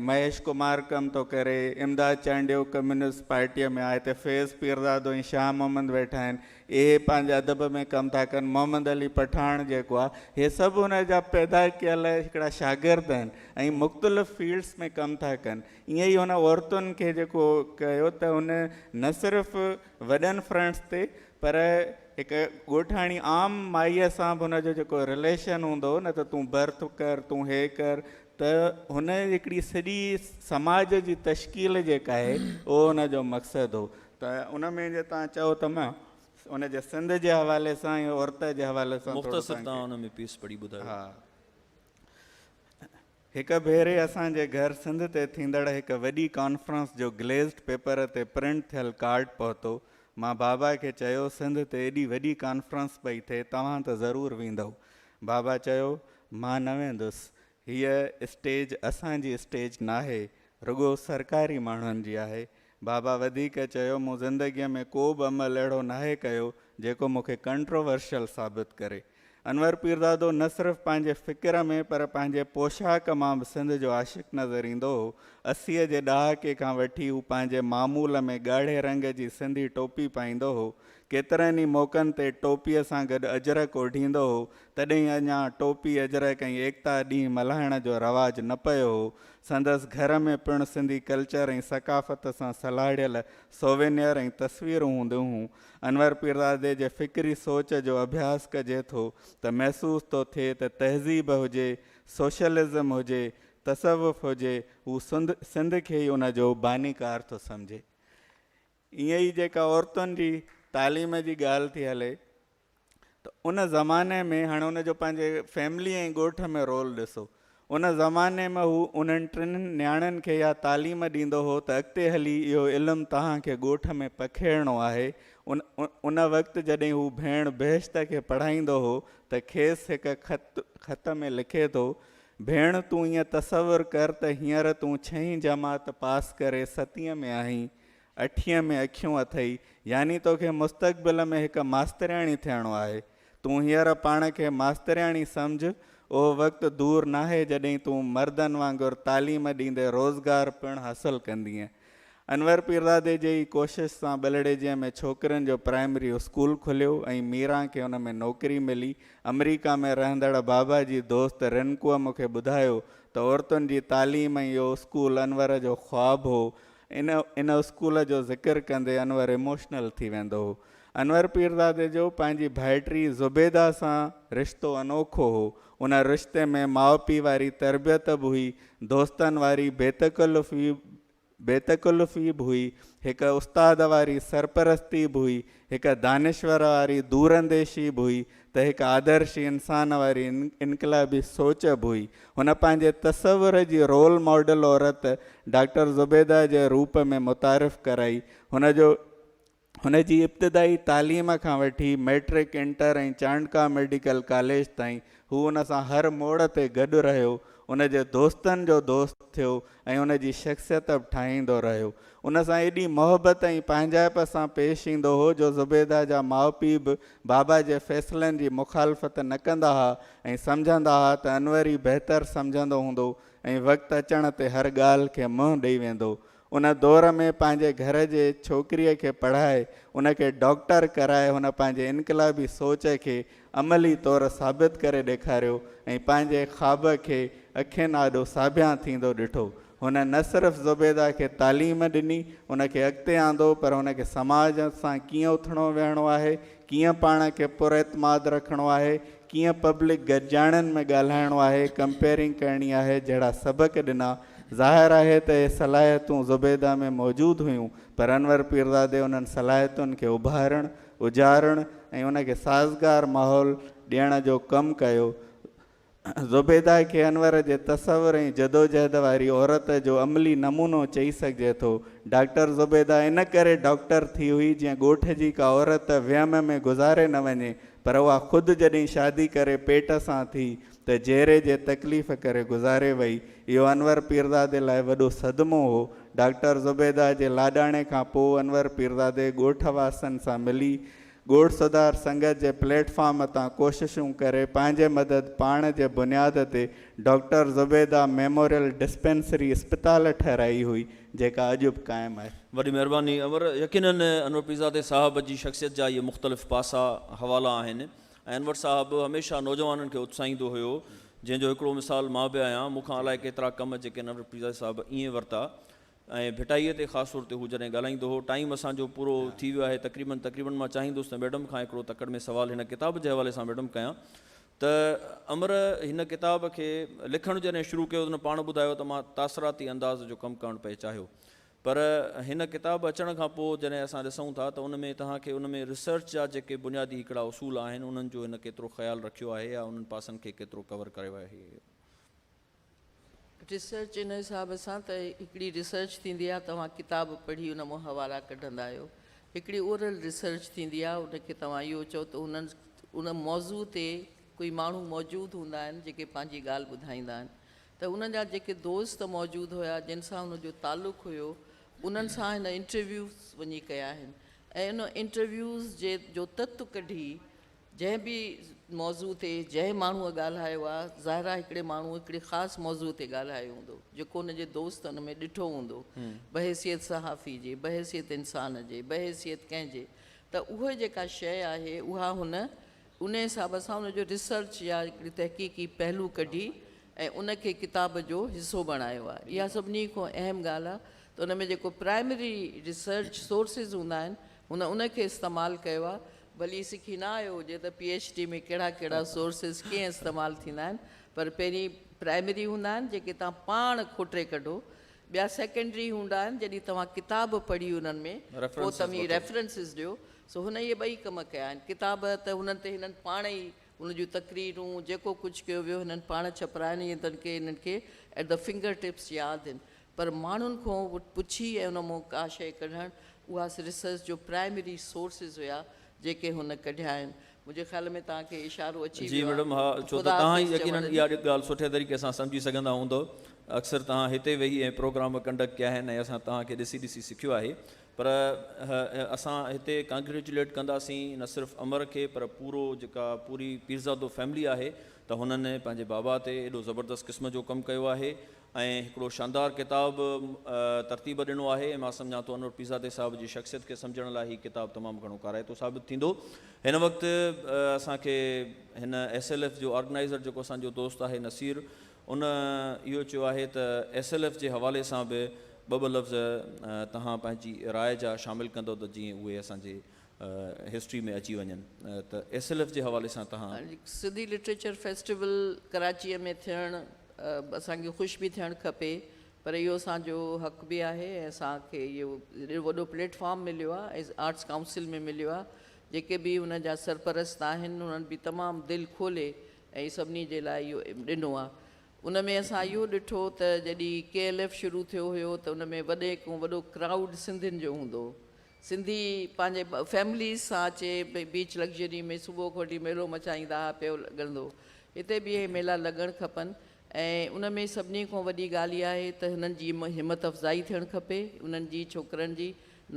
مهيش ڪمار ڪم ٿو ڪري، امداد چانڊيو ڪميونسٽ پارٽيء ۾ آهي، هتي فيض پيرزادو ۽ شاهه محمد ويٺا آهن، اهي پنهنجي ادب ۾ ڪم ٿا ڪن، محمد علي پٺاڻ جيڪو آهي، اهي سڀ ان جا پيدا ڪيل هڪڙا شاگرد آهن ۽ مختلف فيلڊس ۾ ڪم ٿا ڪن. ائين ئي هن عورتن کي جيڪو ڪيو ته هن نه صرف وڏن فرنٽس تي پر هڪ ڳوٺاڻي عام مائيء سان به هن جو جيڪو رليشن هوندو هو نه ته تون برٿ ڪر تون هي ڪر ته هن هڪڙي سڄي سماج جي تشڪيل جيڪا آهي اهو هن جو مقصد هو ته ان ۾ جي توهان چئو ته مان ان جي سنڌ جي حوالي سان ۽ عورت جي حوالي سان ٿورو مختصر توهان ان ۾ پيس پڙهي ٻڌايو. ها. هڪ ڀيري اسان جي گهر سنڌ تي ٿيندڙ هڪ وڏي ڪانفرنس جو گليزڊ پيپر تي پرنٽ ٿيل ڪارڊ پهتو. مان بابا کي چيو سنڌ تي ايڏي وڏي ڪانفرنس پئي ٿئي توهان ته ضرور ويندؤ. بابا چيو مان نه ويندس. هيء اسٽيج اسان جي اسٽيج ناهي، رڳو سرڪاري ماڻهن جي آهي. بابا وڌيڪ چيو مون زندگيء ۾ ڪو به عمل اهڙو ناهي ڪيو جيڪو مون کي ڪنٽروورشل ثابت ڪري. انور پيرزادو نه صرف پنهنجي فڪر ۾ پر پنهنجي پوشاڪ مان به سنڌ جو عاشق نظر ايندو هو. اسيء جي ڏهاڪي کان وٺي هو پنهنجي معمول ۾ ڳاڙهي رنگ جي سنڌي ٽوپي پائيندو هو. ڪيترن ئي موقعن تي ٽوپيء سان گڏ اجرڪ اوڍيندو هو. تڏهن اڃا ٽوپي، اجرڪ ۽ ايڪتا ڏينهن ملهائڻ جو رواج نه پيو هو. سندس گهر ۾ پڻ سنڌي ڪلچر ۽ ثقافت سان سلهاڙيل سووينيئر ۽ تصويرون هونديون هيون. انور پيرزادي جي فڪري سوچ جو اڀياس ڪجي ٿو ته محسوس ٿو ٿئي ته تهذيب هجي، سوشلزم هجي، تصوف هجي، هو سنڌ سنڌ کي ئي ان جو بانيڪار ٿو سمجهي. ائين ئي جيڪا عورتن جي تعليم جي ڳالهه ٿي هلي ته ان زماني ۾ هاڻي ان جو پنهنجي فيملي ۽ ڳوٺ ۾ رول ڏسو. ان زماني ۾ هو انهن ٽنهن نياڻين کي اها تعليم ڏيندو هو ته اڳتي هلي اهو علم توهان کي ڳوٺ ۾ پکيڙڻو آهي. ان ان وقت جڏهن هو ڀيڻ بهشت کي پڙهائيندو هو ته کيس هڪ خط خط ۾ لکي ٿو، ڀيڻ تون ائين تصور ڪر ته هينئر تون ڇهين جماعت پاس ڪري ستين ۾ آهين، اٺين ۾ اکيون اٿئي، يعني توکي مستقبل ۾ هڪ ماسترياڻي ٿيڻو آهي. تون هينئر پاڻ کي ماسترياڻي سمجهه، اهو وقت دور ناهي جڏهن تون مردن وانگر تعليم ڏيندي روزگار پڻ حاصل ڪندينء. انور پيرزادي جي ئي ڪوشش سان ٻلهڙيجيء ۾ ڇوڪرين جو پرائمري اسڪول کليو ۽ ميران کي ان ۾ نوڪري ملي. آمريڪا ۾ رهندڙ بابا جي دوست رنڪوء مون کي ٻڌايو ته عورتن جي تعليم ۽ اهو اسڪول انور جو خواب هو. ان ان اسڪول جو ذڪر ڪندي انور ايموشنل ٿي ويندو هو. انور پيرزادي جو پنهنجي ڀائٽي زبيده سان رشتو انوکو هو. ان رشتي ۾ ماء پيء واري تربيت به هئي، دوستن واري بيتڪلفي بيتڪلفي به هئي، هڪ استاد واري سرپرستي به هئي، هڪ دانشور واري دورانديشي به هئي ته هڪ آدرشي انسان واري انقلابي سوچ به هئي. هن پنهنجي تصور جي رول ماڊل عورت ڊاڪٽر زبيده جي روپ ۾ متعارف ڪرائي. هن جو هن جي ابتدائي تعليم کان وٺي matric, inter ۽ Chandka medical college تائين هو ان سان هر موڙ تي گڏ رهيو، ان جي دوستن جو دوست ٿيو ۽ ان جي شخصيت به ٺاهيندو رهيو. ان سان ايڏي محبت ۽ پنهنجائپ سان پيش ايندو هو جو زبيده جا ماء پيء به بابا جي فيصلن جي مخالفت نه ڪندا ها ۽ سمجهندا ها ته انور ئي بهتر سمجهندو هوندو ۽ وقت اچڻ تي هر ڳالهه کي منهن ڏئي ويندو. ان دور ۾ پنهنجي گهر جي ڇوڪريء کي پڙهائي، ان کي ڊاڪٽر ڪرائي هن پنهنجي انقلابي سوچ کي عملي طور ثابت ڪري ڏيکاريو ۽ پنهنجي خواب کي اکين آڏو ساڀيان ٿيندو ڏٺو. هن نه صرف زبيده کي تعليم ڏني، ان کي اڳتي آندو پر هن کي سماج سان ڪيئن اٿڻو ويهڻو آهي، ڪيئن پاڻ کي پراعتماد رکڻو آهي، ڪيئن پبلڪ گڏجاڻين ۾ ڳالهائڻو آهي، ڪمپيئرنگ ڪرڻي آهي جهڙا سبق ڏنا. ظاهر آهي ته اهي صلاحيتون زبيده ۾ موجود هيون پر انور پيرزادي انهن صلاحيتن کي اڀارڻ، اجارڻ ۽ ان کي سازگار ماحول ڏيڻ جو ڪم ڪيو. زبيده کي انور جي تصور ۽ جدوجهد واري عورت جو عملي نمونو چئي سگهجي ٿو. ڊاڪٽر زبيده ان ڪري ڊاڪٽر ٿي هئي جيئن ڳوٺ جي ڪا عورت ويم ۾ گذاري نه وڃي پر اها خود جڏهن شادي ڪري پيٽ سان ٿي ته جيري جي تڪليف ڪري گذاري وئي. اهو انور پيرزادي لاء وڏو صدمو هو. ڊاڪٽر زبيده جي لاڏاڻي کان پوء انور پيرزادي ڳوٺ واسين سان ملي ڳوٺ سڌار سنگت جي پليٽ فارم تان ڪوششون ڪري پنهنجي مدد پاڻ جي بنياد تي ڊاڪٽر زبيده ميموريل ڊسپينسري اسپتال ٺهرائي هئي جيڪا اڄ به قائم آهي. وڏي مهرباني انور. يقينن انور پيرزادي صاحب جي شخصيت جا اهي مختلف پاسا حوالا آهن ۽ انور صاحب هميشه نوجوانن کي اتساهيندو هيو جنهن جو هڪڙو مثال مان به آهيان مون کان الائي ڪيترا ڪم جيڪي انور پيرزادي صاحب ائين ورتا ۽ ڀٽائيء تي خاص طور تي هو جڏهن ڳالهائيندو هو ٽائيم اسان جو پورو ٿي ويو آهي تقريبن تقريبن مان چاهيندس ته ميڊم کان هڪڙو تڪڙ ۾ سوال هن ڪتاب جي حوالي سان ميڊم ڪيان ته امر هن ڪتاب کي لکڻ جڏهن شروع ڪيو ته هن پاڻ ٻڌايو ته مان تاثراتي انداز جو ڪم ڪرڻ پئي چاهيو پر هن ڪتاب اچڻ کان پوء جڏهن اسان ڏسون ٿا ته ان ۾ توهان کي ان ۾ ريسرچ جا جيڪي بنيادي هڪڙا اصول آهن انهن جو هن ڪيترو خيال رکيو آهي يا انهن پاسن کي ڪيترو ڪور ڪيو آهي. ريسرچ ان حساب سان ته هڪڙي ريسرچ ٿيندي آهي توهان ڪتاب پڙهي ان مان حوالا ڪڍندا آهيو هڪڙي اورل ريسرچ ٿيندي آهي ان کي توهان اهو چئو ته انهن ان موضوع تي ڪوئي ماڻهو موجود هوندا آهن جيڪي پنهنجي ڳالهه ٻڌائيندا آهن ته انهن جا جيڪي دوست موجود هيا جن سان ان جو تعلق هيو انهن سان هن انٽرويوز وڃي ڪيا آهن ۽ ان انٽرويوز جي جو تت ڪڍي جنهن به موضوع تي جنهن ماڻهوء ڳالهايو آ، ظاهر آ هڪڙي ماڻهوء هڪڙي خاص موضوع تي ڳالهايو هوندو، جيڪو ان جي دوست ان ۾ ڏٺو هوندو، بحيثيت صحافي جي، بحيثيت انسان جي، بحيثيت ڪنهن جي، ته اهي جيڪا شيء آهي اها هن ان حساب سان ان جو ريسرچ يا هڪڙي تحقيقي پهلو ڪڍي ۽ ان کي ڪتاب جو حصو بڻايو آ. اها سڀني کان اهم ڳالهه آ ته ان ۾ جيڪو پرائمري ريسرچ سورسز هوندا آهن، هن ان کي استعمال ڪيو آ. ڀلي سکي نه آيو هجي ته پي ايڇ ڊي ۾ ڪهڙا ڪهڙا سورسز ڪيئن استعمال ٿيندا آهن پر پهرين پرائمري هوندا آهن جيڪي توهان پاڻ کوٽي ڪڍو ٻيا سيڪنڊري هوندا آهن جڏهن توهان ڪتاب پڙهي انهن ۾ پوء توهين ريفرنسز ڏيو سو هن اهي ٻئي ڪم ڪيا آهن ڪتاب ته هنن تي هنن پاڻ ئي هن جون تقريرون جيڪو ڪجهه ڪيو ويو هنن پاڻ ڇپرايا آهن ائين ته هنن کي ايٽ the finger tips ياد آهن پر ماڻهن کان پڇي ۽ ان مان ڪا شيء ڪڍڻ اها ريسرچ جو پرائمري سورسز هيا جيڪي هن ڪڍيا آهن. منهنجي خيال ۾ توهان کي اشارو اچي جي ويو ميڊم ها آهي. ڇو ته خدا توهان ئي حافظ يقينن چوڻ اها ڳالهه سٺي طريقي سان سمجهي سگهندا هوندؤ. اڪثر توهان هتي ويهي ۽ پروگرام ڪنڊڪٽ ڪيا آهن ۽ اسان توهان کي ڏسي ڏسي سکيو آهي پر اسان هتي ڪانگريچوليٽ ڪنداسين نه صرف امر کي پر پورو جيڪا پوري پيرزادو فيملي آهي ته هنن پنهنجي بابا تي ايڏو زبردست قسم جو ڪم ڪيو آهي ۽ هڪڙو شاندار ڪتاب ترتيب ڏنو آهي ۽ مان سمجهان ٿو انور پيرزادي صاحب جي شخصيت کي سمجهڻ لاء هي ڪتاب تمام گهڻو ڪارائتو ثابت ٿيندو. هن وقت اسان کي هن ايس ايل ايف جو آرگنائيزر جيڪو اسان جو دوست آهي نصير ان اهو چيو آهي ته ايس ايل ايف جي حوالي سان به ٻه ٻه لفظ توهان پنهنجي راء جا شامل ڪندو ته جيئن اهي اسان جي هسٽري ۾ اچي وڃن ته ايس ايل ايف جي حوالي سان توهان. سنڌي لٽريچر فيسٽيول ڪراچيء ۾ ٿيڻ اسان کي خوش به ٿيڻ کپي پر اهو اسان جو حق به آهي ۽ اسان کي اهو ايڏو وڏو پليٽ فارم مليو آهي ۽ آرٽس ڪائونسل ۾ مليو آهي جيڪي به ان جا سرپرست آهن انهن به تمام دل کولي ۽ سڀني جي لاء اهو ڏنو آهي ان ۾ اسان اهو ڏٺو ته جڏهن ڪي ايل ايف شروع ٿيو هيو ته ان ۾ وڏي کان وڏو ڪرائوڊ سنڌين جو هوندو هو سنڌي پنهنجي فيمليز سان اچي بيچ لگزري ۾ صبح کان وٺي ميلو مچائيندا ها پيو لڳندو هو. هتي به اهي ميلا لڳڻ کپن ۽ ان ۾ سڀني کان وڏي ڳالهه اها آهي ته هنن جي همت افزائي ٿيڻ کپي انهن جي ڇوڪرن جي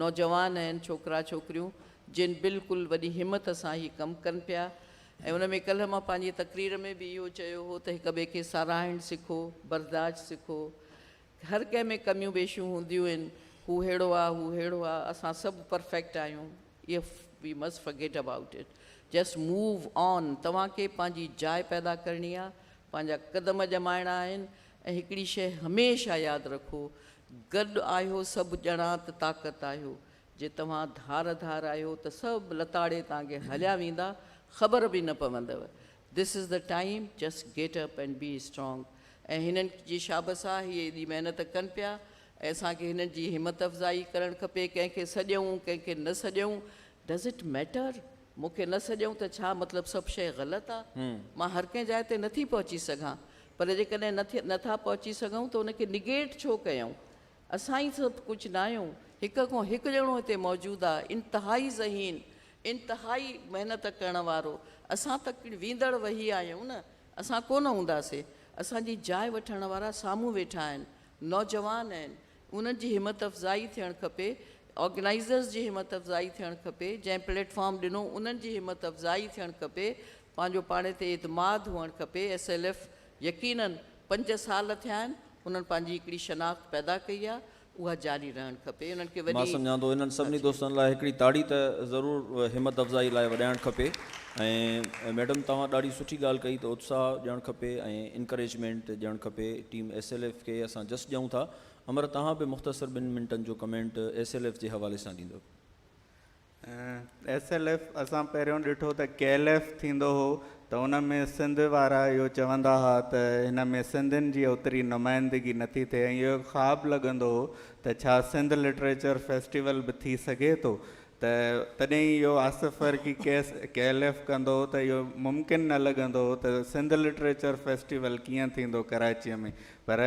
نوجوان آهن ڇوڪرا ڇوڪريون جن بلڪل وڏي همت سان هي ڪم ڪن پيا ۽ ان ۾ ڪلهه مان پنهنجي تقرير ۾ به اهو چيو هو ته هڪ ٻئي کي ساراهڻ سکو برداشت سکو هر ڪنهن ۾ ڪميون بيشيون هونديون آهن، هو ههڙو آ، هو ههڙو آ، اسان سڀ پرفيڪٽ آهيون، اهو we must forget about it, just move on, توهان کي پنهنجي جاء پيدا ڪرڻي آ، پنهنجا قدم ڄمائڻا آهن ۽ هڪڙي شيء هميشه ياد رکو، گڏ آهيو سڀ ڄڻا ته طاقت آهيو، جي توهان ڌار ڌار آهيو ته سڀ لتاڙي توهان کي هليا ويندا، خبر به نه پوندو، This is the time just get up and be strong ۽ هنن جي شابس آ هي ايڏي محنت ڪن پيا ۽ اسان کي هنن جي همت افزائي ڪرڻ کپي ڪنهن کي سڏيون ڪنهن کي نه سڏيون Does it matter مون کي نه سڏيون ته ڇا مطلب سڀ شيء غلط آ مان هر ڪنهن جاء تي نٿي پهچي سگهان پر جيڪڏهن نه ٿا پهچي سگهون ته ان کي نگيٽ ڇو ڪيون اسان ئي سڀ ڪجهه ناهيون، هڪ کان هڪ ڄڻو هتي موجود آ، انتهائي ذهين، انتهائي محنت ڪرڻ وارو، اسان ته ويندڙ وهي آهيون نه، اسان ڪونه هونداسي، اسان جي جاء وٺڻ وارا سامهون ويٺا آهن، نوجوان آهن، انهن جي همت افزائي ٿيڻ کپي، آرگنائيزرز جي همت افزائي ٿيڻ کپي، جنهن پليٽ فارم ڏنو انهن جي همت افزائي ٿيڻ کپي، پنهنجو پاڻ تي اعتماد هئڻ کپي، ايس ايل ايف يقينن پنج سال ٿيا آهن، انهن پنهنجي هڪڙي شناخت پيدا ڪئي آهي، اها جاري رهڻ کپي، انهن کي مان وڏي. سمجهان ٿو انهن سڀني دوستن لاء هڪڙي تاڙي ته ضرور همت افزائي لاء وڄائڻ کپي ۽ ميڊم توهان ڏاڍي سٺي ڳالهه ڪئي ته اتساهه ڏيڻ کپي ۽ انڪريجمينٽ ڏيڻ کپي ٽيم ايس ايل ايف کي اسان جس ڏيون ٿا امر توهان به مختصر ٻن منٽن جو ڪمينٽ ايس ايل ايف جي حوالي سان ڏيندو. ايس ايل ايف اسان پهريون ڏٺو ته ڪي ايل ايف ٿيندو هو ته ان ۾ سنڌ وارا اهو چوندا ها ته هن ۾ سنڌين جي اوتري نمائندگي نٿي ٿئي ۽ اهو خواب لڳندو هو ته ڇا سنڌ لٽريچر فيسٽيول به ٿي سگهي ٿو ته تڏهن اهو آصف فرقي ڪي ايل ايف ڪندو هو ته اهو ممڪن نه لڳندو هو ته سنڌ لٽريچر فيسٽيول ڪيئن ٿيندو ڪراچيء ۾ پر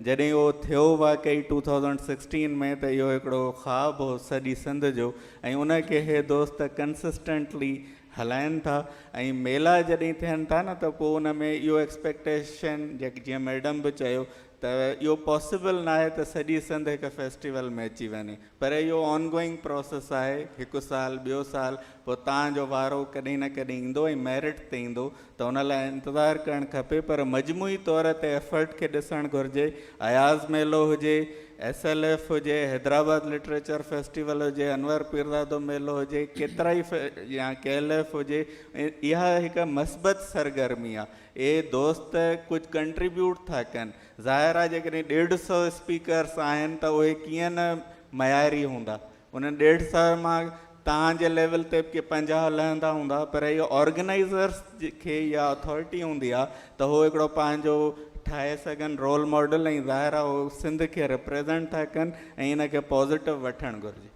جڏهن اهو ٿيو واقعي ٽو ٿائوزنڊ سڪسٽين ۾ ته اهو هڪڙو خواب هو سڄي سنڌ جو ۽ ان کي هي دوست ڪنسسٽنٽلي هلائن ٿا ۽ ميلا جڏهن ٿين ٿا نه ته پوء ان ۾ اهو ايڪسپيڪٽيشن جيئن ميڊم به چيو ته اهو پاسيبل ناهي ته سڄي سنڌ هڪ فيسٽيول ۾ اچي وڃي پر اهو آن گوئنگ پراسيس آهي هڪ سال ٻيو سال پوء تان جو وارو ڪڏهن نه ڪڏهن ايندو ۽ ميرٽ تي ايندو ته ان لاء انتظار ڪرڻ کپي پر مجموعي طور تي ايفرٽ کي ڏسڻ گهرجي اياز ميلو هجي ايس ايل ايف هجي حيدرآباد لٽريچر فيسٽيول هجي انور پيرزادو ميلو هجي ڪيترائي يا ڪي ايل ايف هجي اها هڪ مثبت سرگرمي آهي اهي دوست ڪجهه ڪنٽريبيوٽ ٿا ڪن ظاهر آهي جيڪڏهن ڏيڍ سئو اسپيڪرس آهن ته اهي ڪيئن نه معياري هوندا. انهن ڏيڍ سئو مان توهان جي ليول تي به ڪي 50 لهندا هوندا پر اهو آرگنائيزرس کي اها اٿارٽي هوندي آهي ته هو هڪڙو پنهنجو ٺاهي سگهن رول ماڊل ۽ ظاهر آهي هو سنڌ کي ريپريزنٽ ٿا ڪن ۽ ان کي پازيٽو وٺڻ گهرجي.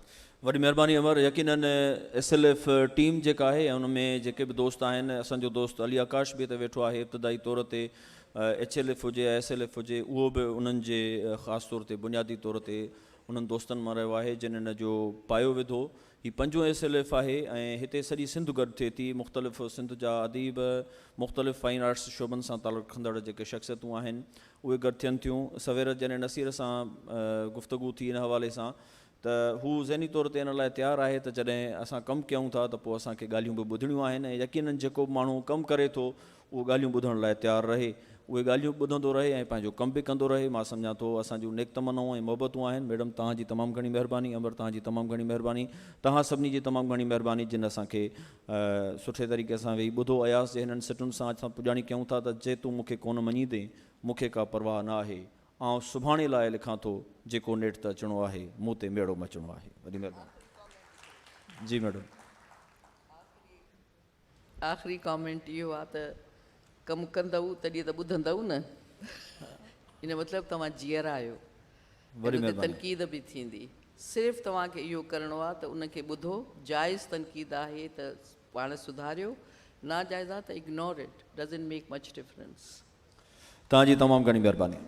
وڏي مهرباني امر يقينن ايس ايل ايف ٽيم جيڪا آهي ۽ ان ۾ جيڪي به دوست آهن اسان جو دوست علي آڪاش به هتي ويٺو آهي ابتدائي طور تي ايڇ ايل ايف هجي يا ايس ايل ايف هجي اهو به انهن جي خاص طور تي بنيادي طور تي انهن دوستن مان رهيو آهي جن ان جو پايو وڌو هي پنجون ايس ايل ايف آهي ۽ هتي سڄي سنڌ گڏ ٿئي ٿي مختلف سنڌ جا اديب مختلف فائن آرٽس شعبن سان تعلق رکندڙ جيڪي شخصيتون آهن اهي گڏ ٿين ٿيون سوير جڏهن نصير سان گفتگو ٿي ان حوالي سان ته هو ذهني طور تي ان لاء تيار آهي ته جڏهن اسان ڪم ڪيون ٿا ته پوء اسان کي ڳالهيون به ٻڌڻيون آهن ۽ يقينن جيڪو به ماڻهو ڪم ڪري ٿو اهو ڳالهيون ٻڌڻ لاء تيار رهي اهي ڳالهيون به ٻڌندو رهي ۽ پنهنجو ڪم به ڪندو رهي مان سمجهان ٿو اسان جون نيڪ تمنائون ۽ محبتون آهن ميڊم توهان جي تمام گهڻي مهرباني امر توهان جي تمام گهڻي مهرباني توهان سڀني جي تمام گهڻي مهرباني جن اسان کي سٺي طريقي سان ويهي ٻڌو اياز جي هنن سٽن سان اسان پڄاڻي ڪيون ٿا ته جي تون مون کي ڪونه مڃيندين مون کي ڪا پرواهه نه آهي آئون سڀاڻي لاء لکان ٿو جيڪو نيٺ ته اچڻو آهي مون تي ميڙو مچڻو آهي وڏي مهرباني جي ميڊم. آخري ڪامينٽ اهو آ ته ڪم ڪندؤ تڏهن ته ٻڌندؤ نه ان جو مطلب توهان جيئرا آهيو وڏي ان تي مهرباني. تنقيد به ٿيندي صرف توهان کي اهو ڪرڻو آ ته ان کي ٻڌو جائز تنقيد آهي ته پاڻ سڌاريو ناجائز آ ته ignore it doesn't make much difference. توهان جي تمام گهڻي مهرباني.